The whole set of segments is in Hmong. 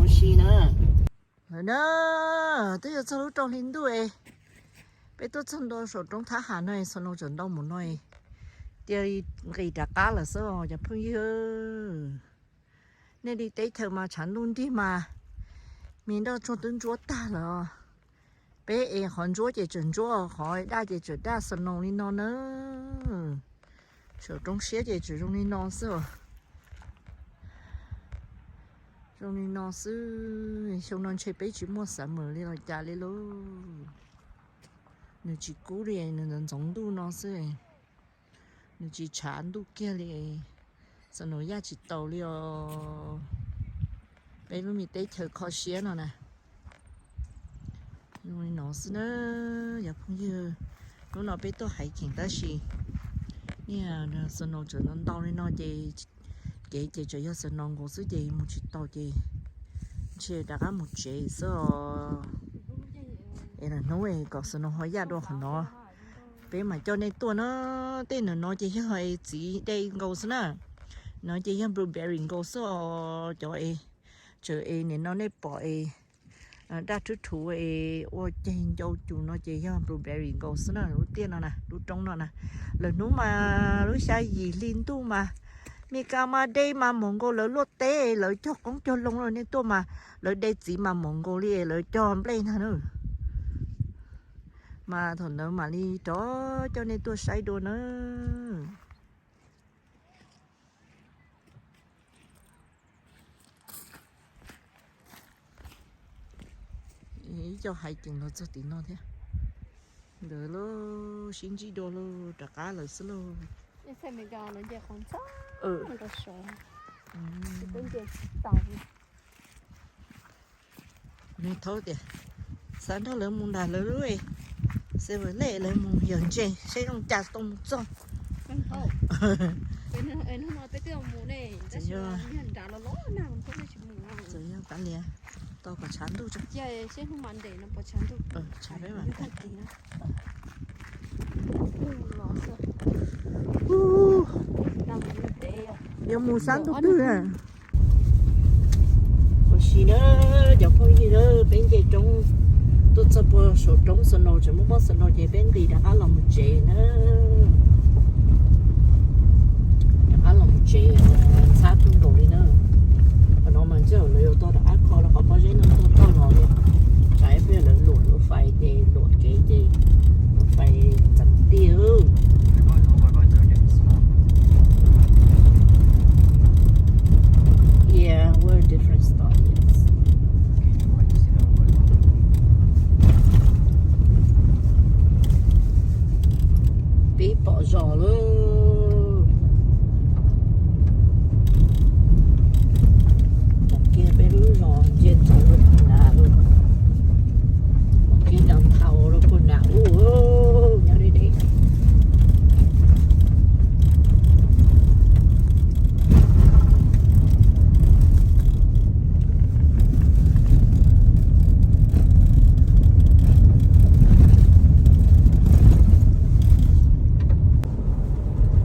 Si na. Lawm na, twb yuav txog lub rau hli ntuj es, peb tuaj txog ntua saum roob Thab Ham no, snow tseem ntau mus no, cia li nqis rov qab lawm xwb os cov phooj ywg. Nej li teb chaws mas tshav ntuj nrig mas me nroj tsuag twb ntsuab tag lawm. Peb es qhov ntsuab ces tseem ntsuab, qhov daj ces tseem daj snow li no na. Saum roob siab ces tseem zoo li no xwb os. Zoo li no xwb, xyoo no ntshe peb tsis muaj summer li los cas li lauj. Nws tsis kub li, nws ntxoov ntxoov ntuj no xwb. Nws tsis tshav ntuj kiag li, snow yaj tsis taus li os. Peb lub me teb chaws kho siab no na. Zoo li no xwb na, yog phooj ywg, hnub no peb tuaj hiking tab sis niag snow tseem ntau ntau li no ces kev ces tseem yog snow nkaus xwb ces mus tsis tau ces ntshe rov qab mus tsev xwb os. Es lwm hnub kom snow ho yaj dua qhov no peb mam coj nej tuaj na. Tej ntawm no ces yog txiv de nkaus xwb na. No ces yog blueberry nkaus xwb os cov es, tseem es nim no nej pom es daj rhuv rhuv es ua ceg ncau cus no ces yog blueberry nkaus xwb na, lub tiaj no na, lub roob no na. Lwm hnub mas lub xya yim hli ntuj mas Meskas mas de mas mos nkaus, lawv luaj teb lawv cog qoob cog loo los nej tuaj mas lawv de txiv mas mos nkaus li lawv cog nplej ntag na. Mas thaum ntawd mam li rov coj nej tuaj saib dua na. Ib co hiking los txog tim no thiab. Ntawd lauj, sib ntsib dua lauj, rov qab lawm xwb lauj. Nws thaub tias xav nrog lawv mus nram lawv lub seven lej, lawv mus yawm ntse seb zoo cas tau mus txog. Txawm yog, txawm yog kav liam tau kom tshav ntuj tso. Tshav peb mas. Yuav mus sab ntuj twg? Ua si na, cov phooj ywg na, peb nce roob tuaj txog puag saum roob snow, tseem muaj pob snow ces peb nqis rov qab los mus tsev na. Rov qab los mus tsev, ntxhab kawg nkaus li na. Qhov no mas ntshe lawv yuav tau rov qab kho rau qhov pob zeb no tuaj tag los li. Tsam ib pliag lawv luam lub fais ces luam kev ces lub fais txeev tiag. Yeah, we're a different style, yes. Peb pom zos lawm. Pom kiag peb lub zos ntsia ntsoov rau puag nram, pom kiag downtown rau puag nram ub, nyob deb deb.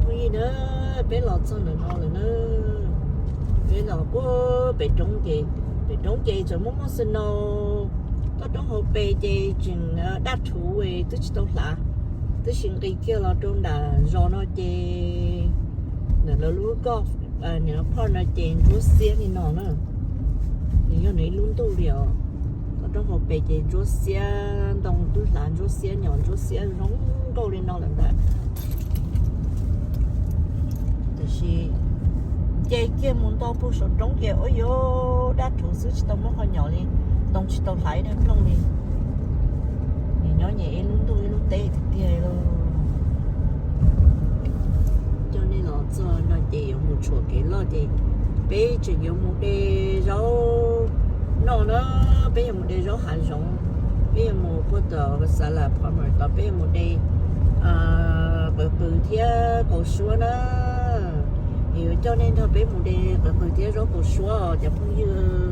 Phooj ywg na, peb los txog ntawm no lawm na. Peb los puag pem roob ces, pem roob ces tseem muaj muaj snow, toj roob hauv pes ces tseem daj rhuv, twb tsis tau hlav. Tab sis nqis kiag los rau nram zos no ces ntawm lawv lub golf, nim no park no ces ntsuab xiab li no na. Nws yog nws ib lub ntuj li os. Toj roob hauv pes ces ntsuab xiab, ntoo twb hlav ntsuab xiab, nyom ntsuab xiab zoo nkauj li no lawm ntag. Tiam sis nce kiag mus nto puag saum roob ces ua yuav daj rhuv xwb, tsis tau muab qhov nyom li, ntoo tsis tau hlais ib daig nplooj li. Nws nyob nyem ib lub ntuj ib lub teb tiag tiag li lauj. Coj nej los txog no ces yuav mus tshuam kev loj ces peb tseem yuav mus de zaub noj na, peb yuav mus de zaub hav zoov, peb yuav mus puag tom Salad Palmer tod, peb yuav mus de qws qws thiab kaus suab na. Yuav coj nej nrog peb mus de qws qws thiab zaub kaus suab os cov phooj ywg.